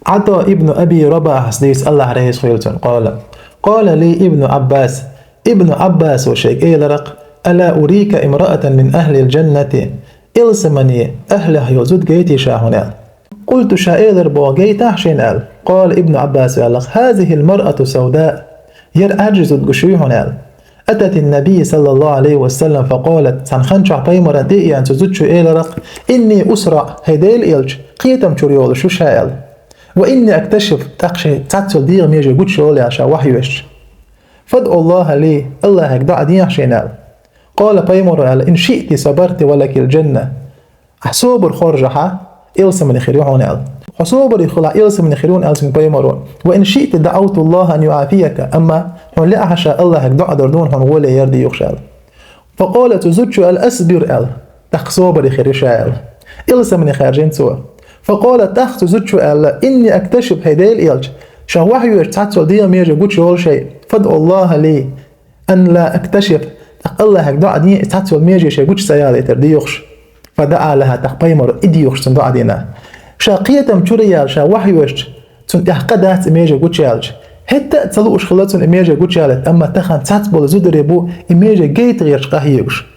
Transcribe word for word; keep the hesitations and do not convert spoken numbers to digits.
Ӏата ибн Аби Рабахьас дийцина, Аллахь реза хуьлда цунна, къала: къала ли ибну Ӏаббас, ибну Ӏаббаса шайга элира-кх: «Ала урика имраатан мин ахлил джаннати, ялсаманин ахлех йолу зуда гайтий ша хьуна?» аьлла. Къулту, ша элира боху, гайтахьа шена аьлла. Къала ибну Ӏаббаса аьлла-кх: «Хазихил маръату савдаа, яра Ӏаьржа зуда гуш юй хьуна», аьлла. Ататин набий саллаллаху Ӏалайхи ва саллам факъалат, цхьана хан чохь пайхамарна тӀе а еана цу зудчо элира-кх: «Инни усраӀ, хӀай Делан элча, кхетам чуьра йолуш ю ша», аьлла. «Ва инни акташиф, тӀаккха шайн цхьаццал дегӀан меже гучуйолу», аьлла, ша вахьйоьшуш. «ФадӀу Аллаха ли, Аллахьага доӀа дехьа шена», аьлла. Къала, пайхамаро аьлла: «Ин шиъти сабарти ва лакил джанна». Ахь собар хоржахьа, ялсамани хир ю хьуна аьлла. Хьо собаре хилахь, ялсамани хир ю хьуна аьлла цуьнга пайхамаро. «Ва ин шиъти даӀавту Аллаха ан юӀафияка», амма хьуна лаахь ша Аллахьага доӀа дар дуна хьуна гӀоле яр дийхуш аьлла. Факъала, цу зудчо аьлла: «Асбир», аьлла. ТӀаккха собаре хир ю ша аьлла. Ялсамани хаьржина цо. Факъала, тӀаккха цу зудчо аьлла: «Инни акташиф, хӀай Делан элча, ша вахьйоьшуш цхьаццал дегӀан меже гучуйолу шайн. ФадӀу Аллаха ли, ан ла акташиф, тӀаккха Аллахьага доӀа де, и цхьаццал меже шайн гучу ца ялийтар дийхуш». ФадаӀа лаха, тӀаккха пайхамаро и дийхуш цунна доӀа дина. Ша кхетам чуьра яьлла, ша вахьйоьшуш, цунна тӀехь къа дац и меже гучуяьлча. ХӀетта а ца лууш хилла цунна и меже гучуялийта, амма тахана цхьацболу зударий бу и меже гайта гӀерташ къахьоьгуш.